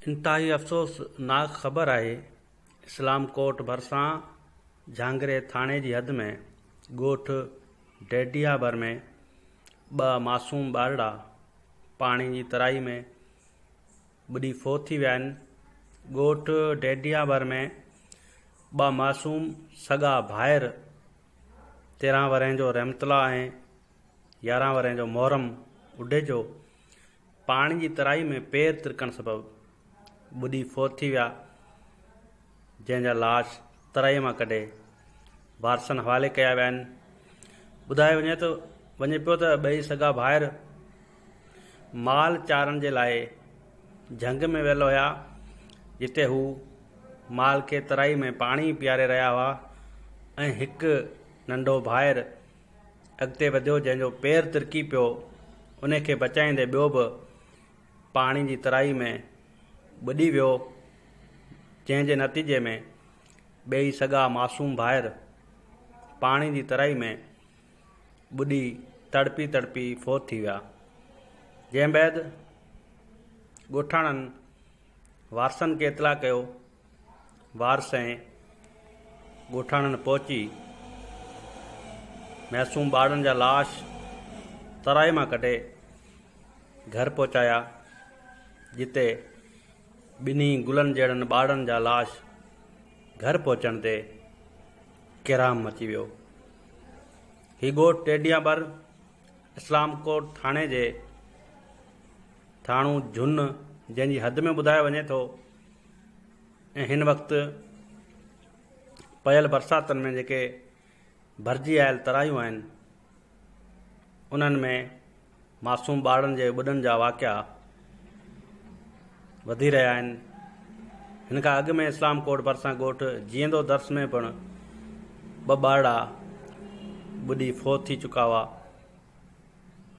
انتهائي افسوسناڪ خبر آهي، اسلام ڪوٽ ڀرسان جهانگري ٿاڻي جي حد ۾ ڳوٺ ڊيڊيا ڀر ۾ ٻه معصوم ٻارڙا پاڻي جي ترائي ۾ ٻڏي فوت ٿي ويا آهن. ڳوٺ ڊيڊيا ڀر ۾ ٻه معصوم سڳا ڀائر 13 ورهين جو رحمت الله ۽ 11 ورهين جو محرم اڍيجو پاڻي جي ترائي ۾ پير ترڪڻ سبب ٻڏي فوت ٿي ويا، جنهن جا لاش ترائي مان ڪڍي وارثن حوالي ڪيا ويا آهن. ٻڌايو وڃي ته وڃي پيو ته ٻئي سڳا ڀائر مال چارڻ جي لاء جهنگ ۾ ويل هيا، جتي هو مال کي ترائي ۾ پاڻي پياري رهيا هئا ۽ هڪ ننڍو ڀائر اڳتي وڌيو جنهن جو پير ترڪي پيو، ان کي بچائيندي ٻيو به پاڻي جي ترائي ۾ ٻڏي ويو، جنهن جي نتيجي ۾ ٻئي سڳا معصوم ڀائر پاڻي جي ترائي ۾ ٻڏي تڙپي تڙپي فوت ٿي ويا، جنهن بعد ڳوٺاڻن وارثن کي اطلاع ڪيو. وارث ۽ ڳوٺاڻن پهچي معصوم ٻارڙن جا لاش ترائي مان ڪڍي گهر پهچايا، جتي ٻنهي گلن جهڙن ٻارڙن جا لاش گهر پهچڻ تي ڪهرام مچي ويو. هي ڳوٺ ٽيڊيان ڀر اسلام ڪوٽ ٿاڻي جي ٿاڻو جهن جنهن جي حد ۾ ٻڌايو وڃي ٿو. ۽ هن وقت پيل برساتن ۾ جيڪي ڀرجي آيل ترايون آهن انهن ۾ معصوم ٻارڙن جي ٻڏڻ جا واقعا وڌي رهيا آهن. هن کان اڳ ۾ اسلام ڪوٽ ڀرسان ڳوٺ جيئندو درس ۾ پڻ ٻه ٻارڙا ٻڏي فوت ٿي چڪا هئا.